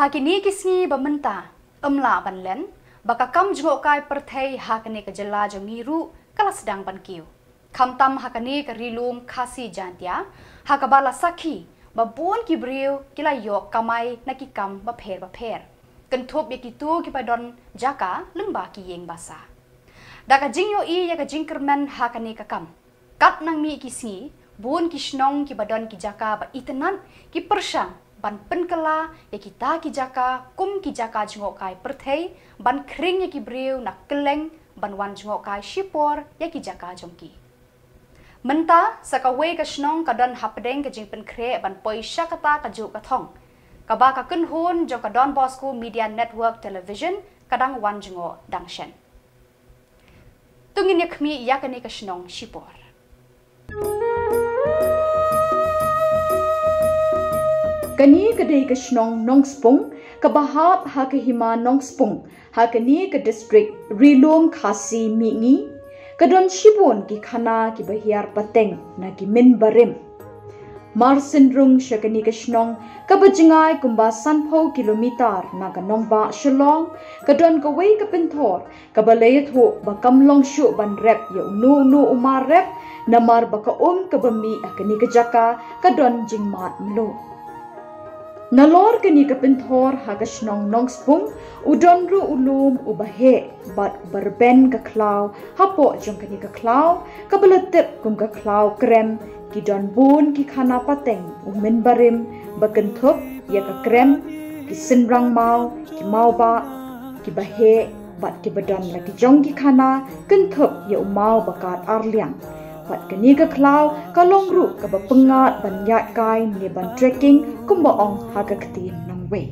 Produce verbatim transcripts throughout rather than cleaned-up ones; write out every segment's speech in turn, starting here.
Ha kine ki sngi ba mynta, ym lah ban len ba ka kam jngohkai pyrthei ha kane ka jylla jong ngi ruh ka la sdang ban kiew, khamtam ha kane ka Ri-lum Khasi Jaiñtia, ha kaba la sakhi ba bun ki briew ki la ïoh kamai na ki kam bapher bapher, kynthup ïa kito kiba don jaka lyngba ki ïing basa. Da ka jingïohi ïa ka jingkyrmen ha kane ka kam, kat nang mih ki sngi, bun ki shnong kiba don ki jaka ba itynnad ki pyrshang ban pynkylla ïa kita ki jaka kum ki jaka jngohkai pyrthei, ban khring ïa ki briew na kylleng ban wan jngohkai shipor ïa ki jaka jong ki. Mynta, sa kawei ka shnong ka don hapdeng ka jingpynkhreh ban poi sha kata kajuh ka thong, kaba ka kynhun jong ka Don Bosco Media Network Television ka dang wan jngoh dang shen. To ngin ïa khmih ïa kane ka shnong shipor. Kane ka dei ka shnong Nongspung, kaba hap ha ka hima Nongspung, ha kane ka district Ri-lum Khasi Mihngi. Ka don shibun ki khana kiba hiar pateng na ki mynbarim. Mar synrung sha kane ka shnong, kaba jngai kumba sanphew kilometer na ka nongbah Shillong, ka don kawei ka pynthor kaba la ïathuh ba kam long shuh ban rep ïa uno uno u mar rep, namar ba ka um kaba mih ha kane ka jaka ka don jingmad mluh. Nalor kane ka pynthor ha ka shnong Nongspung, u don ruh u lum uba heh bad uba rben ka khlaw. Hapoh jong kane ka khlaw, kaba la tip kum ka khlaw Krem, ki don bun ki khana pateng u mynbarim ba kynthup ïa ka krem, ki synrang maw, ki mawbah, kiba heh bad kiba don la ki jong ki khana kynthup ïa u maw ba kad arliang. Bad kane ka khlaw ka long ruh kaba pyngngad ban ïaid kai ne ban trekking, kumba ong ha ka ktien nongwei.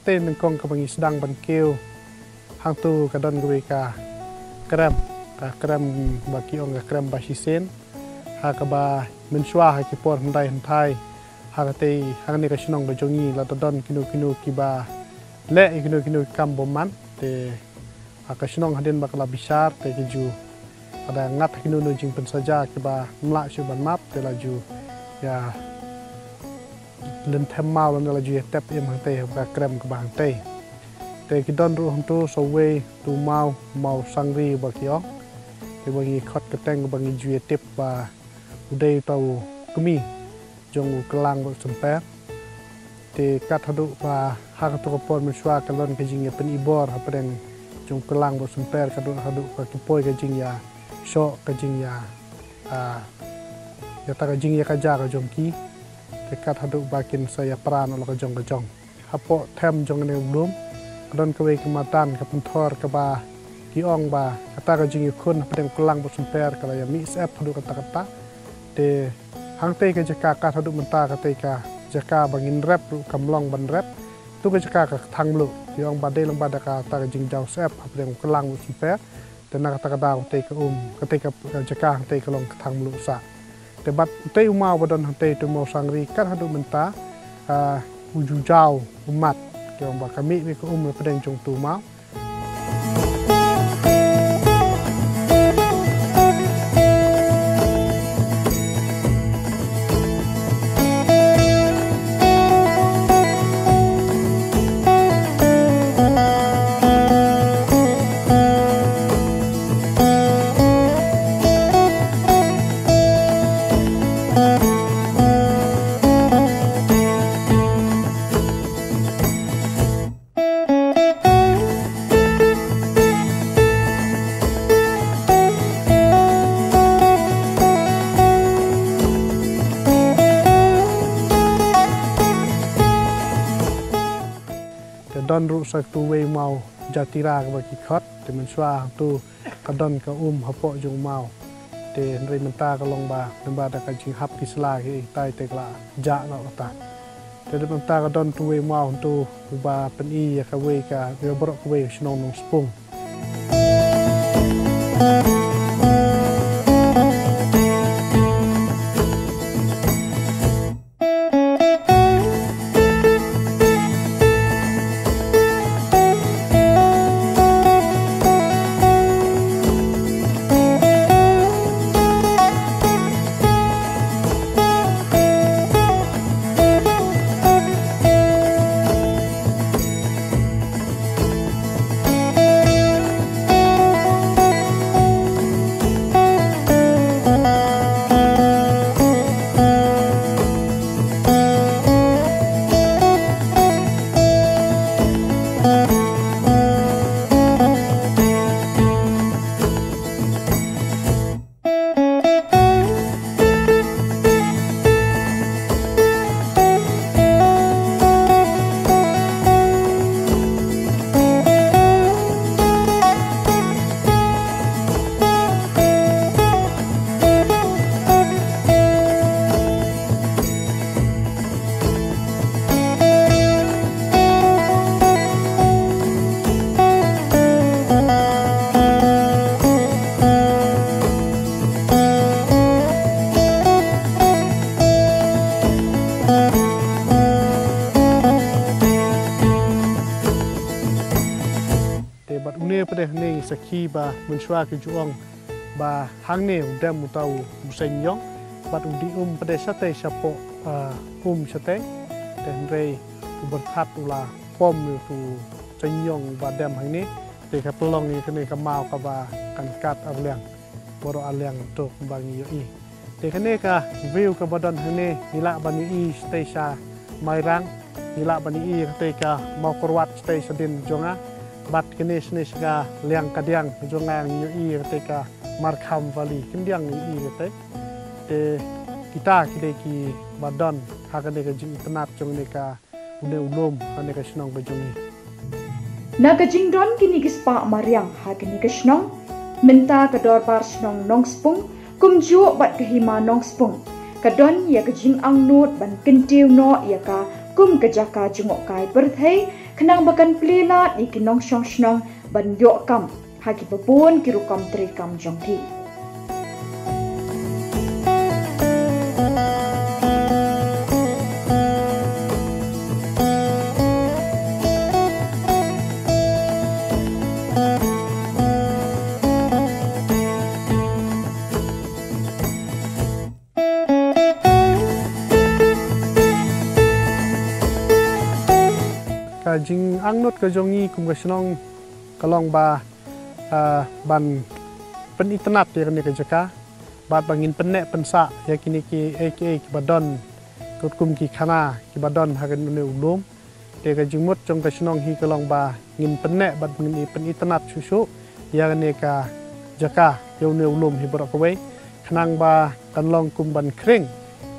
Te nyngkong kaba ngi sdang ban kiew hangtu ka don kawei ka krem, ka krem ba ki ong ka krem ba shisien. Ha kaba mynshuwa ha ki por hyndai hynthai, ha katei, hangne ka shnong ka jong ngi la da don kino kino kiba leh ïa kino kino ki kam bymman. Te ha ka shnong hadien ba ka la bishar te ki ju, lada ngat ha kino kino jingpynsaja kiba ym lah shuh ban map, te la ju ïa lynthem maw lane la ju ïa tep im hangtei ha ka krem kaba hangtei. Te ki don ruh hangtu sa uwei utu u maw, u maw sangri ba ki ong. Te ba ngi khot kyrteng ba ngi ju ïa tip ba u dei uta u kmie jong u Kylang Bosymper. Te kat haduh ba ha katu ka por mynshuwa ka don ka jingïapynibor hapdeng jong u Kylang Bosymper, ka don haduh ka ki poi ka jingïashoh, ka jingïa, ah, ïa ta ka jingïakajia ka jong ki. Te kat haduh ba kin sa ïapra noh la ka jong ka jong. Hapoh them jong kane u lum ka don kawei ka madan ka pynthor kaba ki ong ba kata ka jingïakhun hapdeng u Kylang Bosymper ka la ïa mih syep haduh katta katta. Te hangtei ka jaka kat haduh mynta katei ka jaka ba ngin rep ruh kam long ban rep. Tu ka jaka ka Kthang Mluh, ki ong ba dei lyngba da kata ka jingjaw syep hapdeng u Kylang Bosymper. Te na kata ka daw katei ka um, katei ka, ka jaka hangtei ka long Kthang Mluh sah. Te bad utei u maw ba don hangtei, utei u maw sangri, kat haduh mynta, ah, u ju jaw ummat, ki ong ba ka mih beit ka um hapdeng jong utu u maw. Te don ruh sa katu uwei u maw jatira kaba ki khot, te mynshuwa hangtu ka don ka um hapoh jong u maw. Te hynrei mynta ka long ba, lyngba da ka jinghap ki sla ki tai te ka la jah noh kata. Te dep mynta ka don utu uwei u maw hangtu uba pyni ïa kawei ka, ïa baroh kawei ka shnong Nongspung. Te bad une pat de hangne ngi sakhi ba mynshuwa ki ju ong ba hangne u dem uta u Seiñiong, bad u dih um pat de shatei shapoh, ah, um shatei. Te hynrei u pyrthat u la pom ïa utu u Seiñiong uba dem hangne. Te ka pynlong ïa kane ka maw kaba kan kat ar liang. Baroh ar liang to kumba ngi ïohi. Te kane ka view kaba don hangne ngi lah ban ïohi shatei sha Mairang, ngi lah ban ïohi ïa katei ka Mawkyrwat shatei shadien jong nga. Bad kane shane sha ka liang kadiang jong nga ngi ïohi ïa katei ka Markham Valley, kyndiang ngi ïohi ïa katei. Te kita ki dei kiba don ha kane ka jingitynnad jong kane ka une u lum ha kane ka shnong ka jong ngi. Na ka jingdon kine ki spah mariang ha kane ka shnong, mynta ka dorbar shnong Nongspung kumjuh bad ka hima Nongspung ka don ïa ka jingangnud ban kyntiew noh ïa ka kum ka jaka jngohkai pyrthei khnang ba kan plie lad ïa ki nongshong shnong ban ïoh kam ha kiba bun ki rukom treikam jong ki. Ka jingangnud ka jong ngi kum ka shnong ka long ba, ah, ban pynitynnad ïa kane ka jaka bad ba ngin pynneh pynsah ïa kine kiei kiei kiba don, katkum ki khana kiba don ha kane u lum. Te ka jingmut jong ka shnong hi ka long ba ngin pynneh bad ngin pynitynnad shuh shuh ïa kane ka jaka, ïa une u lum hi baroh kawei, khnang ba kan long kum ban khring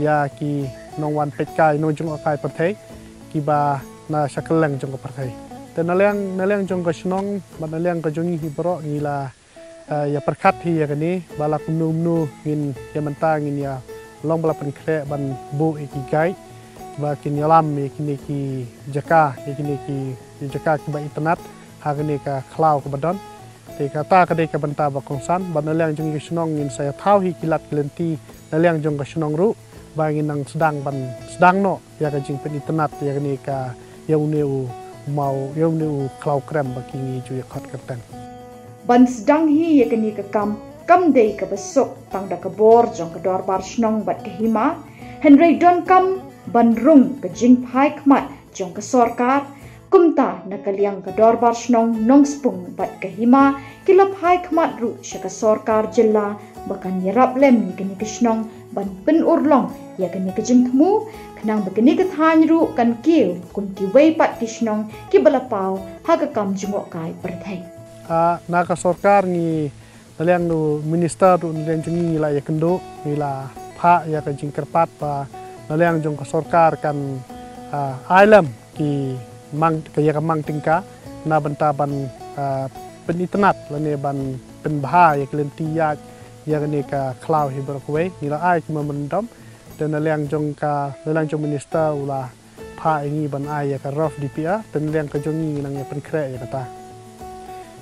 ïa ki nongwan peitkai, nongjngohkai pyrthei kiba na sha kylleng jong ka pyrthei. Te na liang, na liang jong ka shnong bad na liang ka jong ngi hi baroh ngi la, eh, ïa pyrkhat hi ïa kane ba la kumno kumno ngin ïa mynta ngin ïa long ba la pynkhreh ban buh ïa ki gate ba kin ïalam ïa kine ki jaka, ïa kine ki jaka kiba itynnad ha kane ka khlaw kaba don. Te kata ka dei ka bynta ba kongsan bad na liang jong ka shnong ngin sa ïa thaw hi ki lad ki lynti na liang jong ka shnong ruh ba ngin nang sdang ban sdang noh ïa ka jingpynitynnad ïa kane ka, ïa une u maw, ïa une u khlaw krem ba ki ngi ju ïa khot kyrteng. Ban sdang hi ïa kane ka kam kam dei kaba suk tang da ka bor jong ka dorbar shnong bad ka hima, hynrei donkam ban rung ka jingphai khmat jong ka sorkar. Kumta na ka liang ka dorbar shnong Nongspung bad ka hima ki la phai khmat ruh sha ka sorkar jylla ba kan ïarap lem ïa kane ka shnong ban pynurlong ïa kane ka jingthmu, khnang ba kane ka thaiñ ruh kan kiew kum kiwei pat ki shnong kiba la paw ha ka kam jngohkai pyrthei. Ah, na ka sorkar ngi, na liang u minister ruh na liang jong ngi ngi la ïakynduh, ngi la phah ïa ka jingkyrpad ba na liang jong ka sorkar kan, ah, ai lem ki mang, ka ïa ka mang tyngka na bynta ban, ah, pynitynnad lane ban pynbha ïa ka lynti ïaid ïa kane ka khlaw hi baroh kawei. Ngi la ai ki memorandum, te na liang jong ka, na liang jong minister u la phah ïa ngi ban ai ïa ka rough D P R, te na liang ka jong ngi ngi nang ïa pynkhreh ïa kata.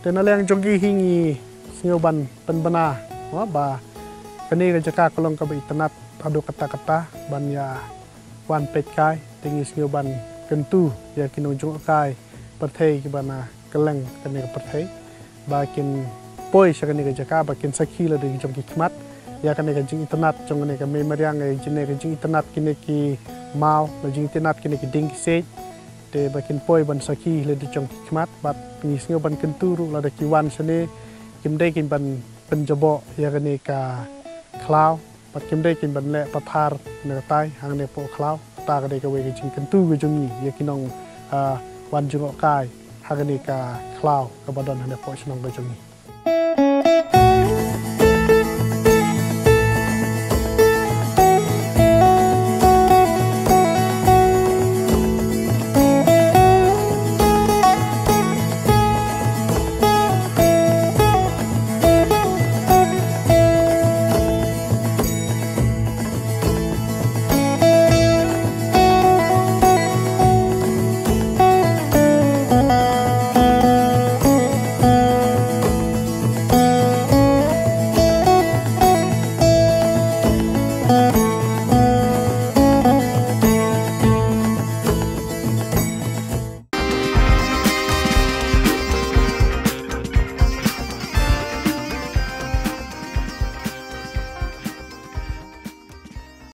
Te na liang jong ngi hi ngi sngew ban pynbna, mo, ba kane ka jaka ka long kaba itynnad haduh katta katta ban ïa wan peitkai, te ngi sngew ban kyntu ïa ki nongjngohkai pyrthei kiba na kylleng kane ka pyrthei ba kin poi sha kane ka jaka ba kin sakhi lade ki jong ki khmat ïa kane ka jingitynnad jong kane ka mei mariang, ïa kane ka jingitynnad kine ki maw, la jingitynnad kine ki dieng ki siej. Te ba kin poi ban sakhi lade jong ki khmat, bad ngi sngew ban kyntu ruh lada ki wan shane kim dei kin ban pynjaboh ïa kane ka khlaw, bad kim dei kin ban leh pathar na ka tai hangne poh khlaw. Kata ka dei kawei ka jingkyntu ka jong ngi ïa ki nong, ah, wan jngohkai ha kane ka khlaw kaba don hangne poh shnong ka jong ngi.